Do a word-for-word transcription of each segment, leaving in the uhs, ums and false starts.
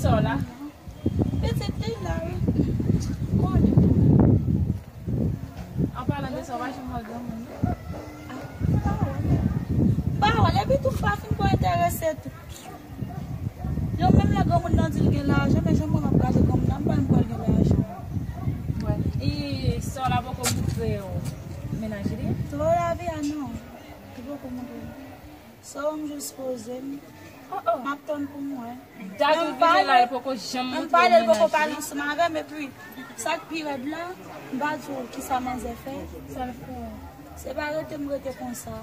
Sò la. Pitit li la, wi. Konnen. An palan de sa, w pa janm wè granmoun, non? Ah, m pa wè. M pa wè. Epi tou, m pa fin ko enterese tou. Yo, menm lè granmoun nan di l gen lajan, men jan mwen ap gade granmoun nan, m pa menm kwè l gen lajan. Wè. E sè w la poko moutre w mennaj li? Twò lavi a non. Li poko moutre m. So, m jis poze m. Oh, oh. M ap tann pou m wè. Dat ou vini la, li poko janm montre w mennaj li. M pale, l poko pale ansanm avè m, epi sa k pi rèd la, m pa di w kisa manzè fè. Sa l fè? Se pa rete m rete konsa.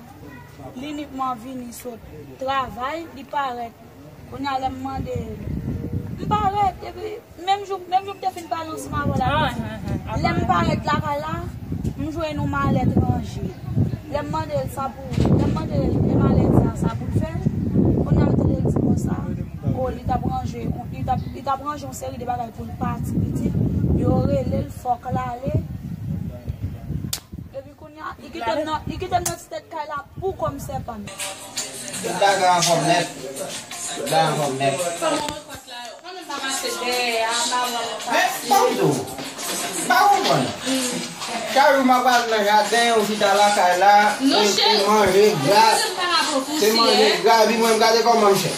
Li nitman vini sot travay, li parèt. Kounye a lè m mande l, m parèt, epi menm jou, menm jou m te fin pale ansanm avè w la, lè m parèt lakay la, m jwenn yon malèt ranje. Lè m mande l sa pou, lè m mande l e malèt sa, sa pou l fè, kounye a m tande l di konsa, o, li t ap ranje, li t ap, li t ap ranje yon seri de bagay pou l pati pitit, yo rele l, fòk l ale. Epi kounye a, li kite m nan, li kite m nan ti tèt kay la pou kòm sèpan. Tout bagay anfòm nèt. Tout bagay anfòm nèt. Men, ban m di w, m pa konprann. Chak jou m ap al nan jaden, ou chita lakay la, e, e manje gra. Se manje gra, epi mwen, gade kòman m chè.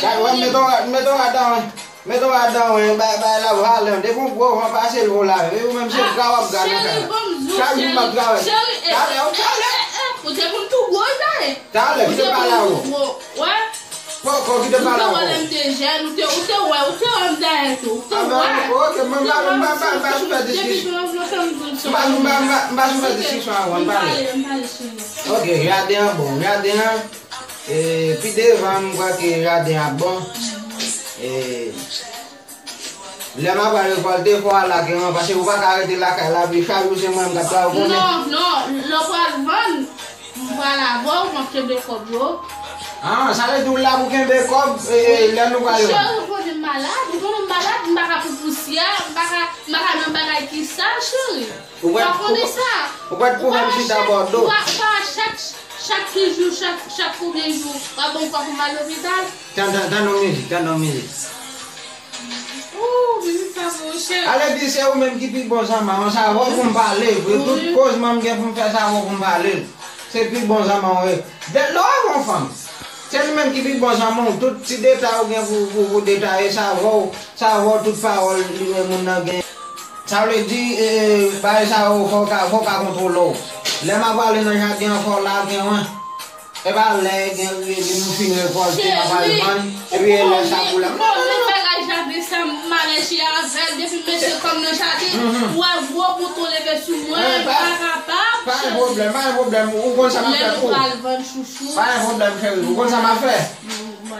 Gade, wè, mete w, mete w adan, wè. Mete w adan, wi, bay, bay la valè. Depi yon gwo van pase l, vo la. Epi ou menm se gra w ap gra nan kay la. Chak jou m ap travay. Talè, talè. Ou te konn tou gwo, talè. Talè, kite pale avè w. Wè. Poko, kite pale avè w. Ou te wè lè m te jèn, ou te, ou te wè, ou te wè m dèyè tou. Ou te wè. Ok, mwen pa, mwen pa, mwen pa sou fè diskisyon. Mwen pa, mwen pa, mwen pa sou fè diskisyon avè w, m pale. Ok, jaden an bon, jaden an. E, pi devan, m kwè ke jaden ap bon. E, lè m ap al rekòlte, fò w al lage an, paske ou pa ka rete lakay la, pi chak jou se mwen menm k ap travay, ou konnen. Non, non, lè w pral vann, m pral avè w, m ap kenbe kòb yo. Ah, sa vle di w la pou kenbe kòb, e, e, lè nou pral vann. Cheri, ou konnen m malad, ou konnen m malad, m pa ka pou pousyè, m pa ka, m pa ka nan bagay ki sal, cheri. Ou pa konnen sa. Ou pa t pou fè m chita bò do. Ou pa, ou pa chak, chak ki jou, chak, chak konbyen jou, w ap ban m kòb pou m al lopital? Tann, tann, tann yon mizik, tann yon mizik. Ooh, mizik sa bon, cheri. Ale di se ou menm ki pi bon zanmanm, sa vò pou m pale vre. Tout koz mwen m gen pou m fè sa vò pou m pale. Se pi bon zanmanm vre. Dèt lè w avè yon fanm. Se li menm ki pi bon zanmanm. Tout ti detay ou gen pou, pou, pou detaye, sa vò, sa vò tout pawòl li, moun nan gen. Sa vle di, e, e, bagay sa yo, fò w ka, fò w ka kontwole w. Lè m ap ale nan jaden an, fò w lage mwen. E pa lè gen, gen, gen nou fin rekòlte, m ap al vann, epi e lè sa pwoblèm. Non, non, non, non. Bagay jaden sa, m malèche avè l, depi m mete kò m nan jaden, ou wè gwo bouton leve sou mwen, m pa kapab. Pa gen pwoblèm, pa gen pwoblèm. Ou konn sa m ap fè pou ou. Lè nou pral vann chouchou. Pa gen pwoblèm, cheri. Ou konn sa m ap fè.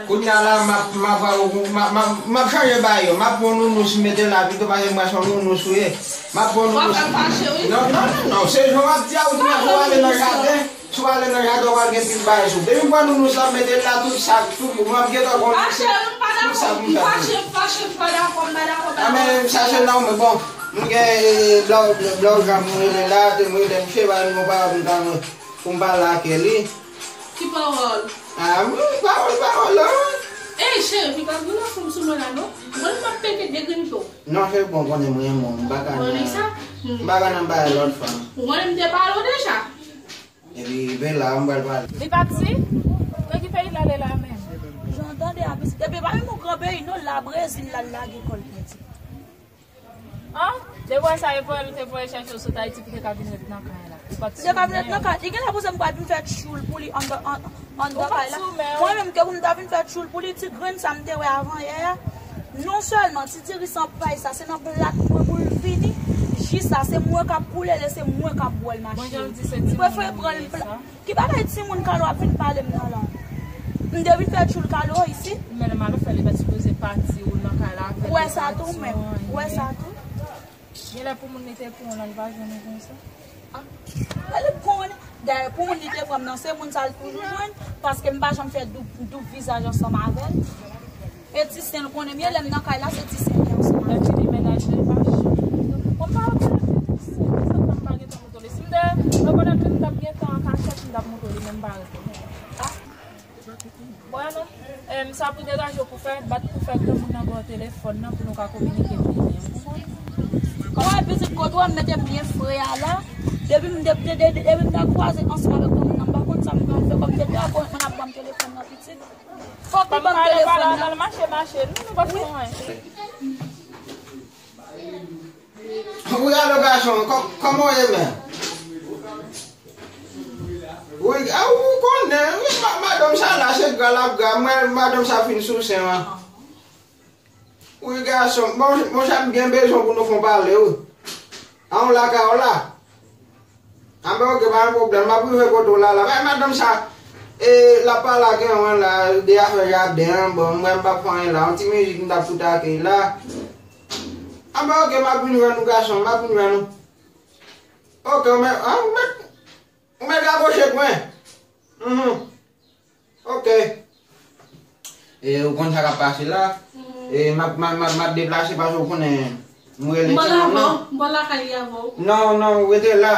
Kounye a la, m ap, m ap, m ap, m ap, m ap chanje bagay yo. M ap pran nounous, m mete la pito, paske m wè se yon nounous ou ye. M ap pran nounous. W ap fè m fache, wi. Non, non, non, non. Se jan w ap di a, ou di m pou w ale nan jaden. Si w ale nan jaden, w pral gen pil bagay sou. Depi m pran nounous la, m mete l la, tout sa, tout, m ap gentan konnen se tout sa pou m fè. Fache, fache, m pa dakò, m pa dakò, m pa dakò. A, men sa se nòmal, bon, m gen, e, e, blòg, blòg jan m rele la, te m rele misye, ba m yon pawòl pou m ta, pou m pale ak li. Ki pawòl? Ah, wi, pawòl, pawòl, la. Ey, cheri, pi pa gen lòt fanm sou mwen la, non. Mwen, m ap pete de grenn cho. Non, se bon, konnen mwen, mwen, m pa ka nan, m pa ka nan bay lòt fanm. Ou konnen m te pale w deja. Epi, ben la, m pral pale. Li pati? Nan ki peyi l ale la menm? Jan tande a, pitit. Epi, pa menm yon gran peyi, non, la Brezil, l al lage kò l, pitit. An? Te wè sa, e pou l te voye chèche w sot Ayiti pou te ka vin ret nan kay la. Li te ka vin ret nan kay. Li genlè panse m pral vin fè tchoul pou li anndan, an, anndan kay la. Mwen menm ke pou m ta vin fè tchoul pou li, ti grenn sa m te wè avan yè a. Non sèlman ti diri san pay sa, se nan plat mwen pou l vini. Ji sa, se mwen k ap koule l e se mwen k ap bwè l, ma cheri. M prefere pran l pla-, Ki bagay timoun Kalo ap vin pale m nan la? M te vin fè tchoul Kalo isit. Men malè fè li pa t sipoze pati ou nan kay la avè l. Ou wè sa tou menm. Ou wè sa tou. Genlè pou moun li te pran w lan, li pa jwenn ou konsa. Ah. Li pran w. Dayè pou moun li te pran m nan, se moun sa l toujou jwenn, paske m pa janm fè doub, doub vizaj ansanm avè l. E ti sen l konnen m ye, lè m nan kay la, se ti sen m ye ansanm avè l. Epi li mennaj li pa janm. Bon, m pa wè kote ti sen, sa fè m pa gentan montre w li. Si m te rekonèt li, m t ap gentan an kachèt, m t ap montre w li, men m pa rekonèt. Ah. Bon, non. Em, sa pou degaje w pou fè, bat pou fè granmoun nan ba w telefòn nan pou nou ka kominike pi byen. Ou konprann? Ou wè pitit kote w mete byen fre a la. Depi m de, de, de, de, depi m ta kwaze ansanm avèk granmoun nan, m pa konn sa m pral fè kòm te dakò mwen ap ban m telefòn nan pitit. Fòk li ban m telefòn nan. Al mache, mache. Nou, nou pa fè anyen. Wi, alo gason, kò-, kòman w ye, men? Wi, a, ou konnen, wi, ma-, madanm sa la, se gra l ap gra. Mwen, madanm sa fin sou sen an. Wi, gason, bon, monchè, m gen bezwen pou nou fè yon pale, wi. A, yon lakay ou la. Anben, oke, pa gen pwoblèm. M ap rive kote w la, la. Bay madanm sa, e, l ap pale ak yon la, de afè jaden an. Bon, mwen, m p ap fè anyen la. Yon ti mizik m t ap fout ak li la. Anben, oke, m ap vin jwenn ou, gason. M ap vin jwenn ou. Oke, ou mèt, an, ou mèt, ou mèt raproche k mwen. Mhm. Ok. E, ou konn sa k ap pase la. E, m ap, m ap, m ap, m ap deplase paske ou konnen m rele ti moun nan. M pa lakay li avè w. Non, non, rete la.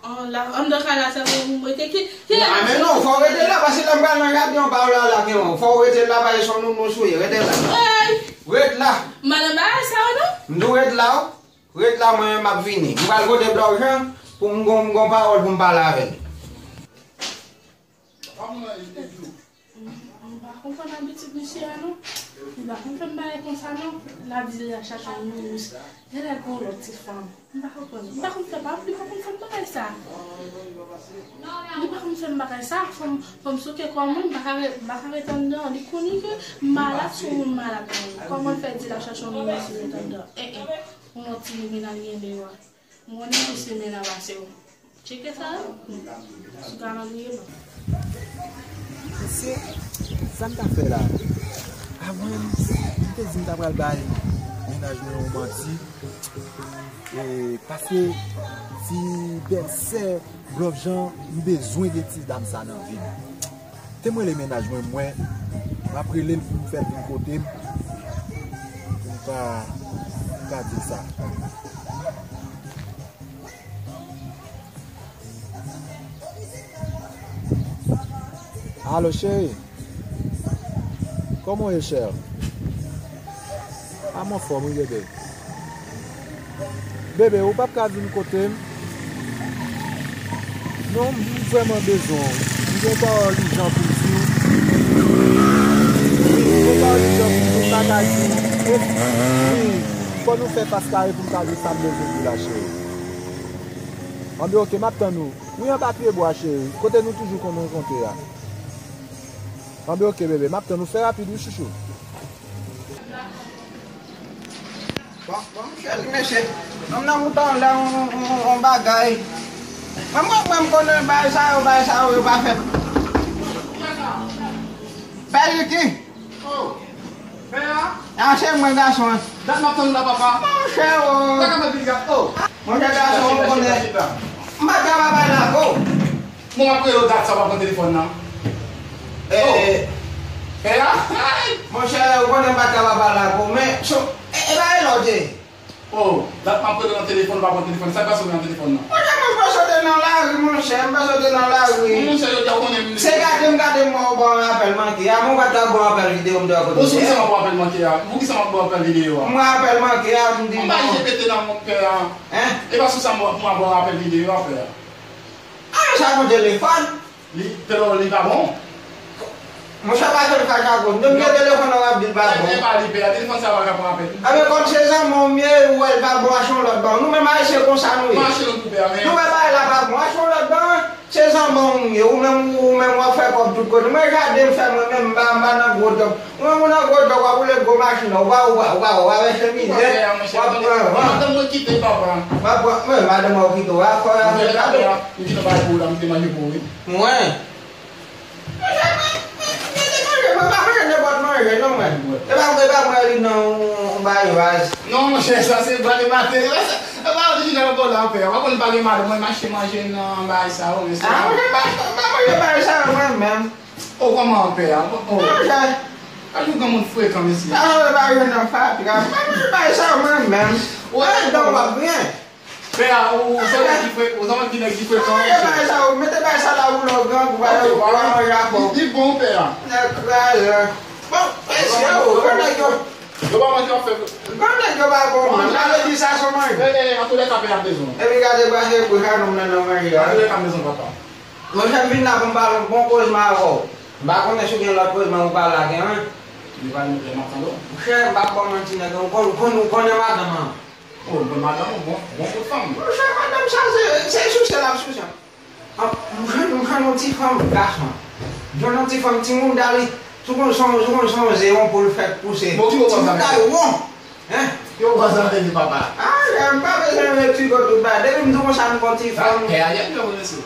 An, la, anndan kay la, se pou m rete ki, ki... A, men non, fò w rete la, paske lè m pral nan jaden an, pa w la, la, gen w. Fò w rete la, paske se yon nounou sou ye, rete la. Ey! Ret la. M pa nan bagay sa yo, non. M di w ret la, w. Ret la, mwen menm m ap vini. M pral kote Blòf Jan pou m gon, m gon pawòl pou m pale avè l. M pa konprann abitid misye a, non. Li pa konn fè m bagay konsa, non. L ap di l al chache yon nounous. Genlè gon lòt ti fanm. M pa konprann. M pa konn fè pa, li pa konn fè m bagay sa. Li pa konn fè m bagay sa. Fò m, fò m souke kò mwen, m pa ka re-, m pa ka ret anndan. Li konnen ke m malad, se yon moun malad mwen ye. Kòman l fè di l al chache yon nounous, li ret anndan? Eh, eh. Yon lòt ti limenna l gen deyò a. M konnen misye men nan pase w. Tcheke sa, wi. Sou kalandriye, non. Mesye, sa m ta fè la? Avan, m te di m ta pral bay mennaj mwen yon manti. E, paske ti bèlsè Blòf Jan, m bezwen de ti dam sa nan vi m. Te m rele mennaj mwen, mwen, m ap rele l pou m fè l vin kote m. Pou m ka, pou m ka di l sa. Alo, cheri. Kòman w ye, chè? A, m anfòm, wi, bebe. Bebe, ou p ap ka vin kote m? Non, m vrèman bezwen w. M gen yon pawòl ijan pou m di w. Wi, m gen yon pawòl ijan pou m di w, m pa ka di w. E, wi, fò nou fè fas kare pou m ka di w sa m bezwen di w la, cheri. Anben, oke, m ap tann ou. Wi, anba pye bwa, cheri. Kote nou toujou konn rankontre a. Anben, oke, bebe. M ap tann ou. Fè rapid, wi, chouchou. Bon, bon, cheri, mesye. Nonm nan mouton anlè yon, yon, yon bagay. Mwen, mwen, mwen, m konnen bagay sa yo, bagay sa yo, yo pa fèt. Pè Ricky. Oh, pè a? A, se mwen, gason an. Dat m ap tann ou la, papa. Monchè, o. Sa ka fè piga, o. Monchè, gason, ou konnen. M pa t ka pa pale avè w. Mwen, m ap rele w dat sa, w pa pran telefòn nan. E, oh. Pè a? Monchè, ou konnen m pa t ka pa pale avè w, men, so, e, e pa rele w, Jay. Oh, dat m ap rele nan telefòn, ou pa pran telefòn. Sa k pase w nan telefòn nan? Monchè, mwen panse w te nan lari, monchè. M panse w te nan lari. Monchè, jodi a, ou konnen m... Se gade m gade m wè w ba w apèl manke a, men ou pa t ka ba w apèl videyo m te wè kote w te. Poukisa m ap ba w apèl manke a? Poukisa m ap ba w apèl videyo a? M wè apèl manke a, m di non. Anba I G P T nan mond pè a. Hein? E pa sou sa m ap ba w apèl videyo a, pè a. A, men sa gon telefòn. Li, telefòn li pa bon. Monchè, pa fè l fache ak ou. Depi gen telefòn nan w ap di l pa bon. E pa li pè a, telefòn sa pa ka pran apèl. Anben, kòm se zanmi w m ye, ou wè l pa bon, achte yon lòt ban. Nou menm Ayisyen konsa nou ye. Mwen achte yon pou pè a, men. Nou wè bagay la pa bon, achte yon lòt ban. Se zanmi w m ye, ou menm, ou menm w ap fè kòb tout kote. Mwen jaden m fè mwen menm, m pa, m pa nan gwo djòb. Mwen, mwen nan gwo djòb, w ap woule gwo machin la, ou pa, ou pa, ou pa, ou pa wè se mizè, w ap pran, madanm mwen kite papa. W ap pran, mwen, madanm mwen kite w, a, fò y ap fè gade. M kite bay pou ou la, m kite manje pou ou, wi. Mwen. Mwen pa manje nenpòt manje, non, mwen. E pa, e pa mwen li nan yon, yon bay raz. Non, monchè, sa se bwate maten. E pa, e pa, ou di nan bò la, pè. W ap konn pa gen madanm, mwen m achte manje nan bay sa yo, men se... A, mwen pa, pa manje bay sa yo, mwen menm. Oh, kòman pè a? Oh. Monchè. Gade yon granmoun frekan, mesye. Sa yo pa jwenn nan fatra. Mwen pa bay sa yo mwen menm. Ou wè dan w ap byen. Pè a, ou, ou se yon nèg ki fre-, ou se yon nèg ki frekan, mesye. Sa yo Mete bay sa la pou lè w grangou, pa lè w pa manje afè w. Li bon, pè a. Nèg kraze. Bon, mesye, yo, grann nèg yo. Yo pa manje afè. Grann nèg yo pa bon, man. Sa vle di sa se manje. Eh, eh, antoulèka, pè a bezwen. Epi gade brache bouch a nonm nan nan manje a. Antoulèka, m bezwen papa. Monchè, m vin la pou m pale yon bon kozman avè w. M pa konnen si w gen lòt kozman pou pale ak mwen. Li pale, m ap tande w. Monchè, m p ap ba w manti, nèg, ou konn, ou konn, ou konnen madanm an. Oh, bon, madanm ou bon, bon bout fanm. Monchè, madanm sa, se, se souse l ap souse. An, m jwenn, m jwenn yon ti fanm gason. M jwenn yon ti fanm timoun dali. Sou konn son, sou konn son zewon pou l fè pouse. Bon, ki bon fanm sa, mesye? Timoun dali won. Hein? Ki bon fanm sa, mesye, papa? Ah, m pa bezwen retire tout bagay. Depi m di konsa, m gon ti fanm. Pè a, y ap yon mesye.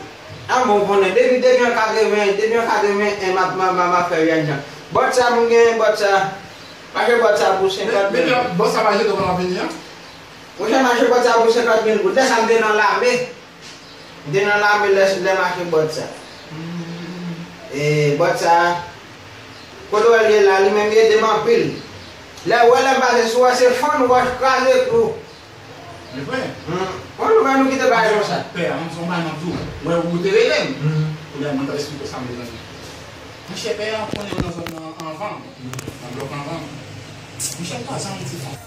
Ah, bon, konnen. Depi, depi an katreven, depi an katreven en, m ap, m ap, m ap, m ap fè jèn jan. Bòt sa, m gen bòt sa. Mache bòt sa pou senkant mil. Men, men, bòt sa mache devan l ap vini an? Monchè, mache bòt sa pou senkant mil goud. Lè sa, m te nan lame. M te nan lame lè, lè m achte bòt sa. E bòt sa, kote w wè l ye la, li menm li ede m anpil. Lè w wè lè m pase sou wè, se fann wòch kraze tou. Li vre? Hmm. Bon, nou wè nou kite bagay konsa. Pè a, m se yon bagay m ap di w. Wè, ou te rele m. Hmm. Kounye a, mwen t ap esplike w sa m bezwen di. Monchè, pè a, konnen yo nan zòn nan anvan m. Nan blòk anvan m. Monchè, m kwaze yon ti fanm.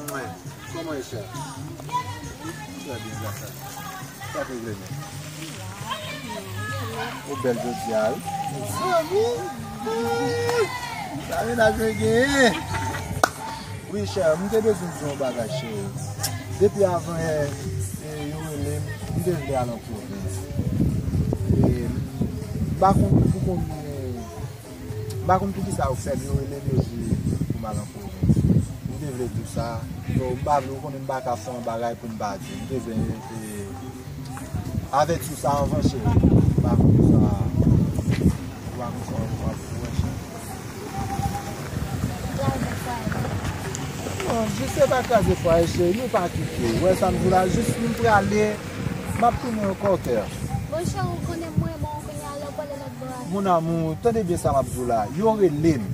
Mwen. Kòman e chè? Trè byen, gras a Dye. Sa k regle men? Ou bèl jodi a, wi. Mezanmi. Sa mennaj mwen genyen. Wi, chè, m te bezwen di yon bagay, cheri. Depi avan yè, e, yo rele m, m te vle al an pwovens. E, m pa konn, ou konn, M pa konn poukisa yo fè m, yo rele m, yo di pou m al an pwovens. M te vle di w sa. So, m pa vle, ou konnen m pa ka fè yon bagay pou m pa di w. M te vle, e, avèti w sa anvan, cheri. M pa konn sa, m pa konn sa w ap fè, cheri. Non, jis se pa kraze fwaye, cheri, nou pa kite. Ou wè sa m di w la, jis m prale, m ap tounen yon kòtè. Monchè, ou konnen mwen, bon, kounye a lè w prale lòt bò a. Mon amour, tande byen sa m ap di w la. Yo rele m.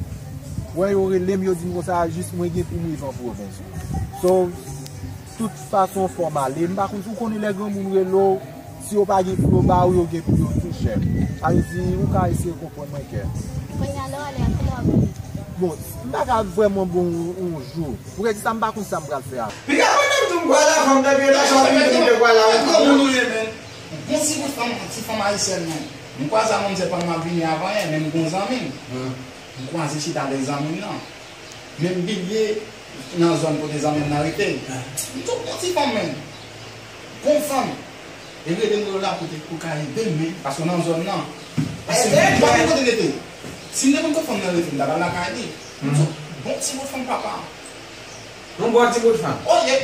Wè, yo rele m, yo di m konsa, jis mwen gen pou m rive an pwovens. So, tout fason, fò m ale. M pa konn si w konnen lè granmoun rele w, si yo pa gen pou yo ba ou, yo gen pou yo tou, chè. Sa vle di, ou ka eseye konprann mwen, kè. Kounye a, lè w ale a, kilè w ap vini? Bon, m pa ka vrèman bon yon, yon jou. Pou redi sa, m pa konn sa m pral fè a. Piga pandan m di m pral la, fanm nan vye la, sa w vin di m te pral la, yon granmoun ou ye, menn. Bon ti bout fanm, ti fanm ayisyèn, menn. M kwaze a manmzèl pandan m ap vini avan yè, men m gon zanmi m. Hmm. M kwaze chita avèk zanmi m nan. Men m bliye nan zòn kote zanmi m nan rete. M di w, bon ti fanm, menn. Bon fanm. E rele m, rele w la pou te, pou ka ede m, men, paske w nan zòn nan. Paske m pa konn kote l rete. Si m te konn kote fanm nan rete, m t ap al lakay li. M di w, bon ti bout fanm, papa. Yon bon ti bout fanm. Oye.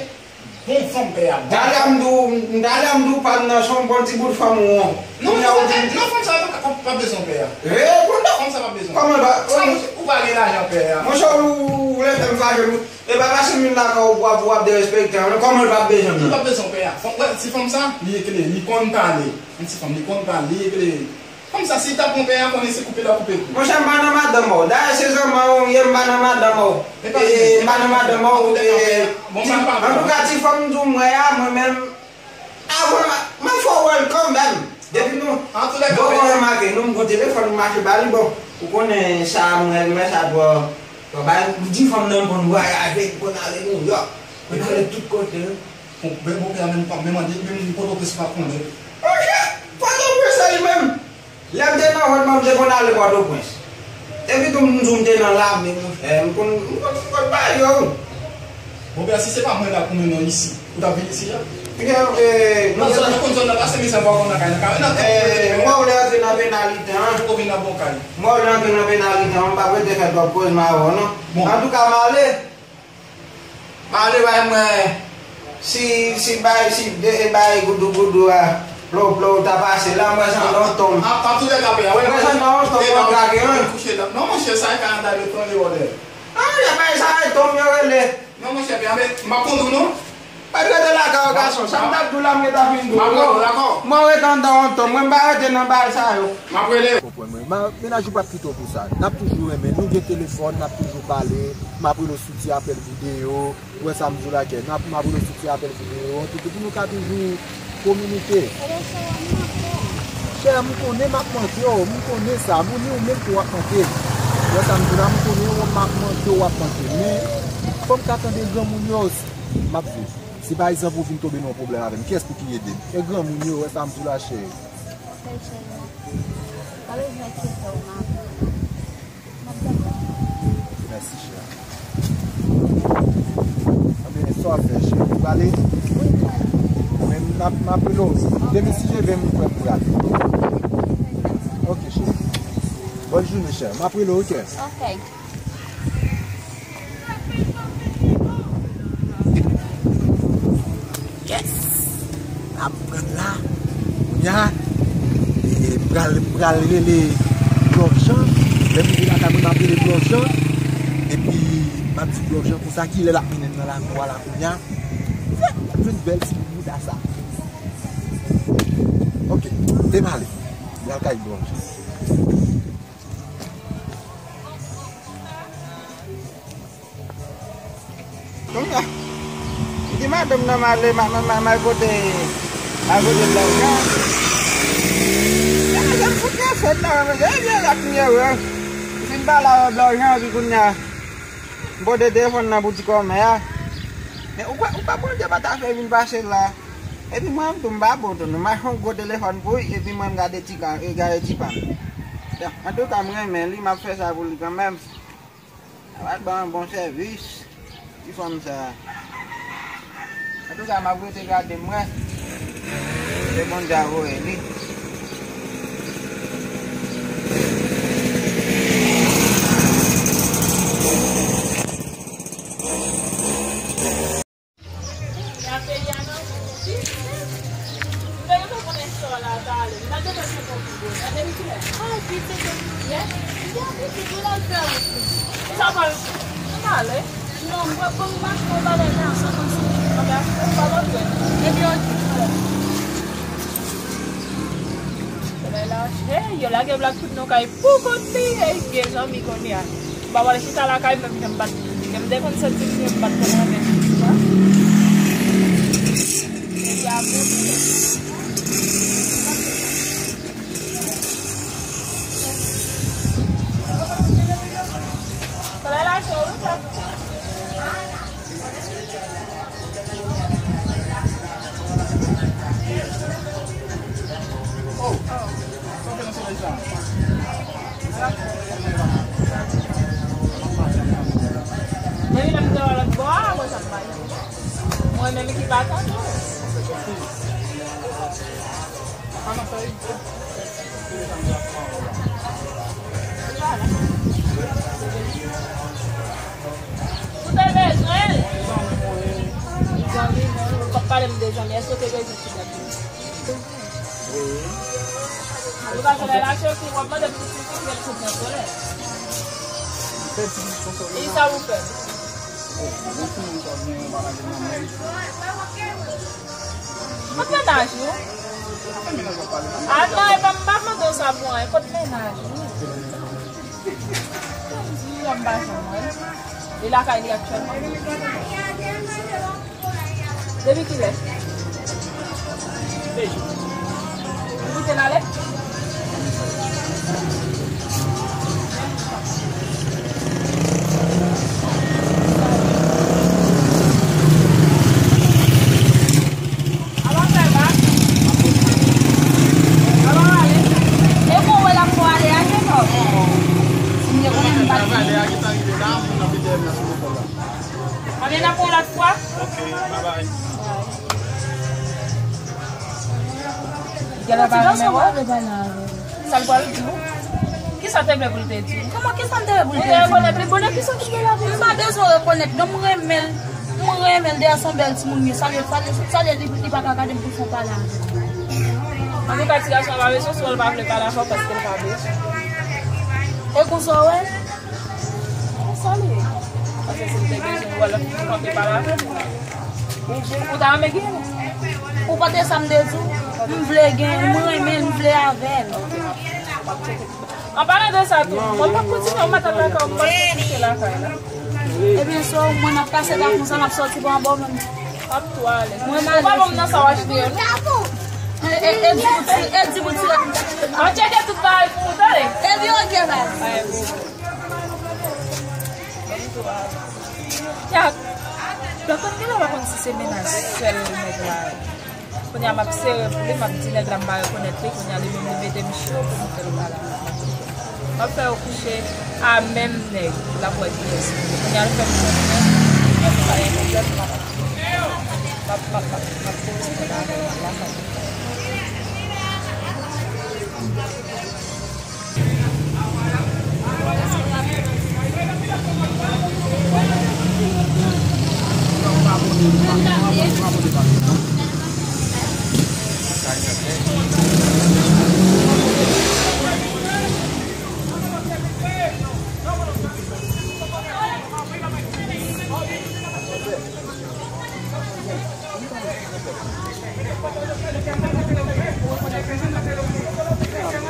Bon fanm, pè a, bon. Talè m di w, talè m di w pa m nan se yon bon ti bout fanm ou an. Non, fanm sa pa, pa, pa bezwen pè a. E, bon, non. Fanm sa pa bezwen. Kòman pa, sa, ou pa gen lajan, pè a. Monchè, ou, ou vle fè m fache, wi. E pa paske m vin lakay ou pou w ap, pou w ap derespekte m. Kòman l p ap bezwen m nan? Li p ap bezwen pè a. Fanm, wè, ti fanm sa, li eklere, li konn pale. Yon ti fanm, li konn pale, li eklere. Fanm sa, si l ta pran pè a, konnen se koupe l ap koupe tou. Monchè, m pa nan madanm ou. Dayè, se zanmi w ye, m pa nan madanm ou. E, m pa nan madanm ou, e, bon, ti, antouka, ti fanm m di w m wè a, mwen menm, avan, m ap fè w wè l kanmenm. Depi nou, bon, mwen remake, nou, m gon telefòn, m mache ba li, bon, ou konnen sa, mwen, mwen sa twò, twò bay, m di fanm nan, m konn vwayaje, m konn ale Nouyòk, m konn ale tout kote. Bon, ben, bon, pè a menm pa, menm an, menm Pòtoprens pa konnen. Monchè, Pòtoprens se li menm. Lè m te nan vant mwen, m te konn ale Pòtoprens. Epi tou, m di w m te nan lame, monchè. M konn, m konn, m konn bagay yo. Bon, pè a, si se pa mwen la pou mennen w isi, ou t ap vin isi a? Ebyen, e, nan zòn, nou konn zòn nan pase mizè, m pa konn nan kay, nan kay, nan kay. E, mwen, ou lè antre nan penalite an. Ou vin nan bon kay. Mwen, ou lè antre nan penalite an, m p ap rete fè twòp koz, m a wè w, non. Bon. Antouka, m ale. M ale bay mwen, si, si bay, si de, e bay goudou goudou a, Blow, blow, ta pase la, mwen sanble yon tonm. An, an toulèka, pè a, wè, mwen sanble yon tonm, mwen trake, wi. Kouche la. Non, monchè, sa e Kanada, yo pran li wòdè. Ah, ya bay sa e tonm yo rele. Non, monchè, pè a, men, m ap kondwi, non. Pa t rete lakay ou, gason. Sa m t ap di w la, m gentan fin di w. M ap rele w, dakò? Mwen rete anndan yon tonm, mwen m pa rete nan bagay sa yo. M ap rele w. Konprann mwen. Ma, mennaj ou p ap kite w pou sa. N ap toujou renmen. Nou gen telefòn, n ap toujou pale. M ap rele w sou ti apèl videyo. Ou wè sa m di w la, kè, n ap, m ap rele w sou ti apèl videyo an tou, pou nou ka toujou kominike. Chè, m konnen m ap manke w, m konnen sa, m ni ou menm tou w ap manke. Ou wè sa m di w la, m konnen w, m ap manke w, w ap manke. Men, fò m ka tande granmoun yo osi. M ap viv. Si pa egzanp ou vin tonbe nan yon pwoblèm avè m, kiyès pou ki ede m? E granmoun yo, ou wè sa m di w la, chè. Ok, cheri, m ap, pa bezwen enkyete w, m ap, m ap dakò. Mèsi, chè. Anben, sa w ap fè, chè? Ou prale? Wi, m prale. Anben, m ap, m ap rele w. Demen si Dye vle, m kwè m prale. Ok, chè. Bòn jounen, chè. M ap rele w, ok? Ok. Yes! N ap pran la. Kounye a, e, m pral, m pral rele Blòf Jan. Lè m rive lakay mwen, m ap rele Blòf Jan. Epi, m ap di Blòf Jan konsa, kilè l ap mennen m nan lakou a la kounye a. Fè, m ap jwenn bèl ti bout bouda sa. Ok, te m ale. M pral kay Blòf Jan. Kounye a, m di madanm nan m ale, m a, m a, m a, m al kote, m al kote Blòf Jan. Madanm fout nan fèt la, men e vye la kounye a, wè. M fin pale avè Blòf Jan, epi kounye a, m pote telefòn nan pou ti kòmè a. Men ou kwè, ou kwè Bondye pa ta fè vin pase la? Epi mwen menm tou, m pa bon tou, nou mache yon gwo telefòn pou li, epi mwen m gade ti ka, e gade ti pa m. Antouka, m renmen li, m ap fè sa pou li kanmenm. Sa pral ban yon bon sèvis, ti fanm sa. Antouka, m ap rete gade m wè. Se Bondye a voye li. Nan peyi a nan, wi, pitit. M te gentan konnen sa w la talè. M pa gentan fè konprann. Gade m kilè. Ah, pitit, ou ye? M gen pitit, ou la fè ou. Sa pa, m ale. Non, m wè, bon, m mache yon bagay la, sa konn sou. Anben, ou pa konn fè. Epi, ok. Solèy la, hey, yo lage blak tout nan kay pou kont li, hey, gen zanmi kounye a. M pa pral chita lakay mwen, m pa t, m te konn santi m byen, m pa t konn renmen chita. Epi a kote. Solèy la cho, wi, sa. Depi lè m te wè lòt bò a, mwen sa m pa di. Mwen menm ki pa tann ou. Ou te bezwen l? Zanmi, non, ou p ap pale m de zanmi. Èske w te bezwen ti gad? Wi. Ou pa fè la chè ki w ap mande pou ti fi ki ap sot nan solèy. Fè ti fi sot nan solèy. E sa ou fè? Kot mennaj ou? Ah non, e pa m pa mande w sa pou anyen. Kot mennaj ou? Kòm di, m pa janm wè l. Li lakay li aktyèlman? Depi kilè? Ou kite l ale? Alò, fè bak. Alò, ale. E bon, wè l ap fò ale a, se fò. Si m te konnen m pa t vini. Anben, n ap wè w lòt fwa. Ok, bye bye. Genlè pa renmen wè w. Sa l pral di w? Kisa w te vle pou l te di w? Kòman, kisa m te vle pou l te di m? Ou te rekonèt li bonè, kisa w te vle la? M pa bezwen rekonèt, non, m renmen l. M renmen l, dayè se yon bèl timoun li ye. Salye, salye, salye li, li pa ka gade m pou fon pale avè l. Antouka, ti gason an pa bezwen, si w wè l pa vle pale avè w, paske l pa bezwen. E konsa w wè? Konsa l ye. Paske si l te bezwen, w wè l ap kanpe pale avè w. Ou, ou, ou ta renmen gen l? Ou pa tande sa m te di w? M vle gen l, m renmen l, m vle avè l. An palan de sa tou, mwen p ap kontinye, mwen t ap lakay, mwen p ap kontinye lakay la. Ebyen, so, mwen n ap pase ta konsa, n ap sòti pa anba w menm. Ap tou ale. Mwen, ou pa ban m nan sa w achte yo, non? E, e, e di bouti, e di bouti la. An tcheke tout bagay pou ou, tande? Ebyen, oke, baz. Ay, bon. Tchak. Lòt konn gen lè w pa konn si se mennaj sèl nèg la. Kounye a m ap sere pou li, m ap di nèg la m pa rekonèt li, kounye a li menm li mete m cho pou m fè l pale. M ap fè yo kouche a menm nèg, l ap wè kiyès. Kounye a l fè m konnen, m ap, m ap, m ap, m ap, m ap koresponn avè l lakay.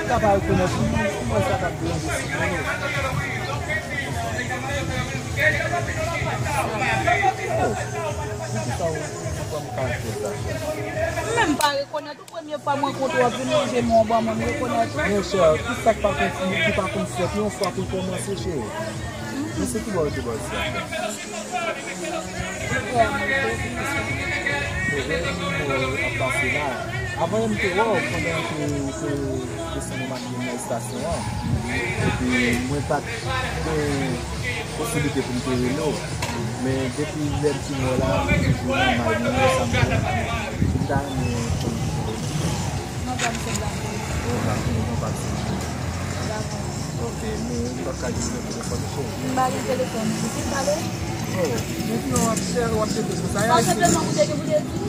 Sa pa rekonèt li, kouman sa t ap deranje si mwen? Poukisa w, ou pran m kalite sa? M menm pa rekonèt ou, premye fwa m rankontre w ap vin lonje men w ban mwen, m rekonèt ou. Monchè, ki sa k pa konn, ki pa konn fèt yon fwa pou l kòmanse, cheri? Men se ki bò yo te ba w ti afè? Ou wè m te vin sa. Ou wè m ap pase la. Avan yè m te wè w pandan ke ou te desann ou mache nan estasyon an. Epi mwen pa t gen posiblite pou m te rele w. Men depi lè m fin wè w la, m toujou nan may mwen, sa m te, m ta renmen konn kisa w di. Mwen pa m se Black Boy. Oh, Black Boy, non, pa m se. Dakò. Ok, men ou pa ka di nimewo telefòn ou, cheri? M pa gen telefòn. Ou fin pale? Oh, men ki w ap chè-, w ap chèche pou sa? Sa senpleman pou te gen pou te di.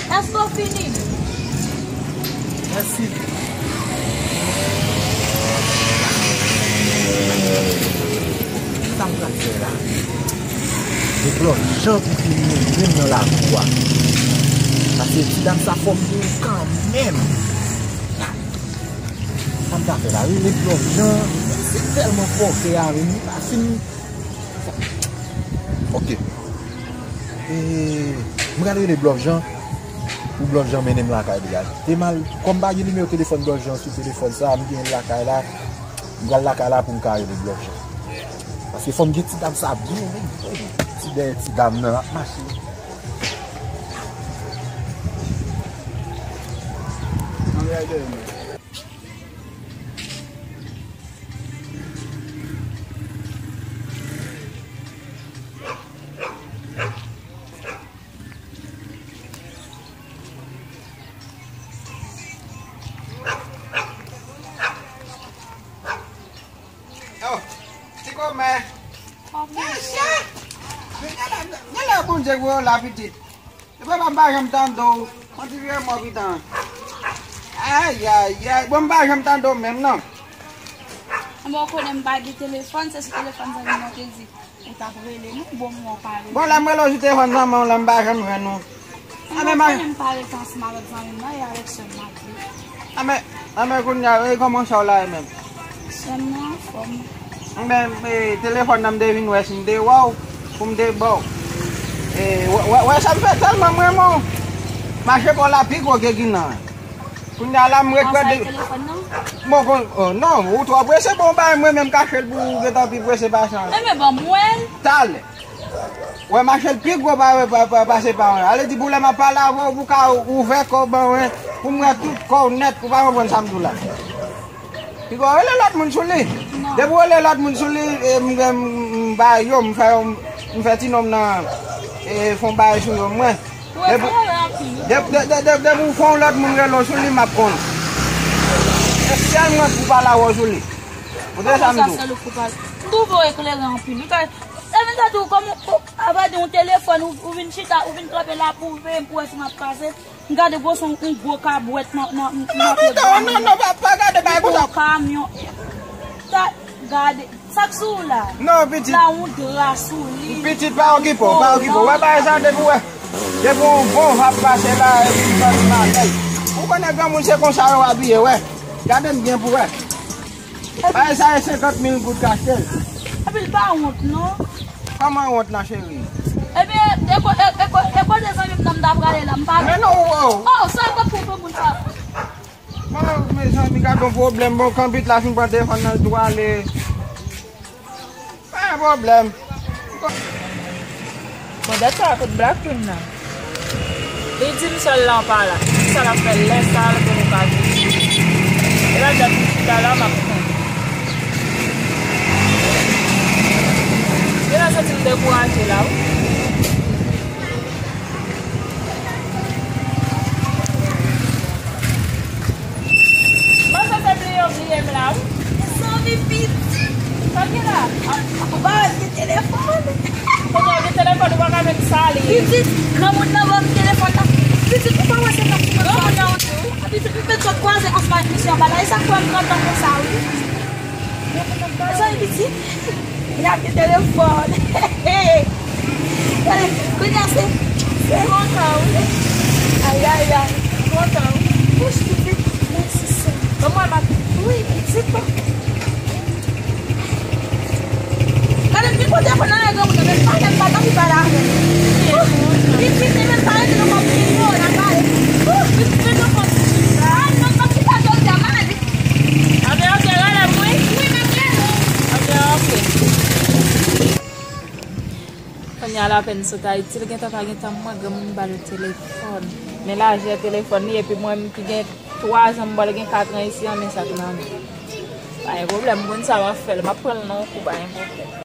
Èske w fini? Mèsi. Sa m pral fè la? Se Blòf Jan pou vin mennen m nan lakou a. Paske ti dam sa fò m gen kanmenm. Sa m ta fè la? Rele Blòf Jan. Se tèlman fòkè a vin, li pa fin. Ok. E, m pral rele Blòf Jan pou Blòf Jan mennen m lakay li a. Te mal, kòm m pa gen nimewo telefòn Blòf Jan sou telefòn sa, m gen l lakay la. M pral lakay la pou m ka rele Blòf Jan. Paske fò m gen ti dam sa byen, wi. Ti dèyè ti dam nan ap mache. Ann rele. Oh, ti kòmè. Kòmè. Genlè, genlè Bondye voye w la pitit. Epi papa m pa janm tande w. Kontinye mò pitan. Ayayay. Bon, m pa janm tande w menm non. Mwen konnen m pa gen telefòn, se sou telefòn zanmi mwen te di ou t ap rele nou, bon, mwen pa rele. Bon, lè m rele w sou telefòn zanmi w lan, m pa janm jwenn ou. Mwen konnen m pa rete ansanm avèk zanmi m nan, e avèk sè m m ap rele. Anben, anben kounye a, e kòman sa w la e menm? Sè m nan anfòm. Anben, e, telefòn nan m te vin wè si m te wè w, pou m te ba w. E, wè, wè, wè sa m fè tèlman m renmen w. Mache pa w la pi gwo ke Ginan. Kounye a la m regrèt de. Bon, kon, oh, non, ou twò prese, bon, bay mwen menm kache l pou ou gentan pi prese pase an. Enben ban m wè l. Talè. Wè mache l pi gwo pa, pa, pa, pase pa mwen. Ale di pou lè m ap pale avè w, pou ka ouvè kò w ban mwen, pou m wè tout kò w nèt, ou pa konprann sa m di w la. Pi gwo rele lòt moun sou li. Non. Depi w rele lòt moun sou li, e, m, m, m ba yo, m fè, m fè ti non m nan, e, fè yon bagay sou yo mwen. Depi, depi, depi, depi, depi ou fè yon lòt moun rele w sou li, m ap konn. E sèlman pou pale avè w sou li. Ou tande sa m di w? Kòman sa sèl ou pou pale? M twouve w eklere anpil. Ou ka, sa vin sa di w kòm ou, ou, apa di yon telefòn, ou, ou vin chita, ou vin kanpe la pou w veye m pou wè si m ap pase. M gade gwo son yon gwo kabwèt nan, nan, nan pye granmoun nan. Non, non, non, pa, pa gade bagay konsa. Gwo kamyon. Ta, gade. Sa k sou ou la? Non, pitit. La yon dra sou li. Pitit, pa okipe w, pa okipe w. Wè bagay sa depi w wè. Depi yon bon va pase la, epi yon sòti maten. Ou konnen granmoun se konsa yo abiye, wè. Gade m byen pou wè. Bagay sa e senkant mil goud k achte l. Epi l pa wont, non. Kòman wont la, cheri? Ebyen, e ko-, e, e ko-, e kote zanmi m nan m ta prale la, m pa. Men non, ou, ou. Oh, sa e kot pou pou moun sa. Bon, mezanmi, gad yon pwoblèm. Bon, kanpit la fin pran telefòn nan, l tou ale. Pa gen pwoblèm. Bon, dat sa a kot Black Queen nan. Li di m sèl la pa la. Sa l ap fè lè sa l pou nou ka vin. E la dat m chita la, m ap tann. Genlè santi m dekouraje la, wi. Mwen sanse bliye w bliye m la, wi. Mezanmi, pitit. Sa ki la? Ou pa wè l gen telefòn? Kote w gen telefòn, ou pa ka menm sali. Pitit, granmoun nan ban m telefòn nan. Pitit, ou pa wè se nan granmoun nan ou di, wi. Pitit, m fèk sot kwaze kòs pa misye anba la. E sa k fè m pran tan konsa, wi. Mezanmi, pitit. Li ap gen telefòn. Kounye a se, se kontan, wi. Ay, ay, ay. Kontan, wi. Wouch, pitit. Mèsi, sè. Ban mwen, ma. Wi, pitit. Gade, m vin pote telefòn nan men granmoun nan, men pale, m pa t anvi pale avè l. Pitit, li menm pa rete nan kòm li yo, n ap pale. Pitit, men telefòn. Ah, non, m ap chita jodi a, m ale. Anben, oke, rele m, wi. Wi, m ap rele w. Anben, oke. Kounye a l apèn sot Ayiti, l gentan pa gen tan, mwen granmoun ba l telefòn. Men lajè telefòn li, epi mwen menm ki gen twa zan, m ba l gen kat an isi an, men sa k nan men. Pa gen pwoblèm, m konn sa m ap fè l, m ap pran l nan yon kou, pa gen pwoblèm.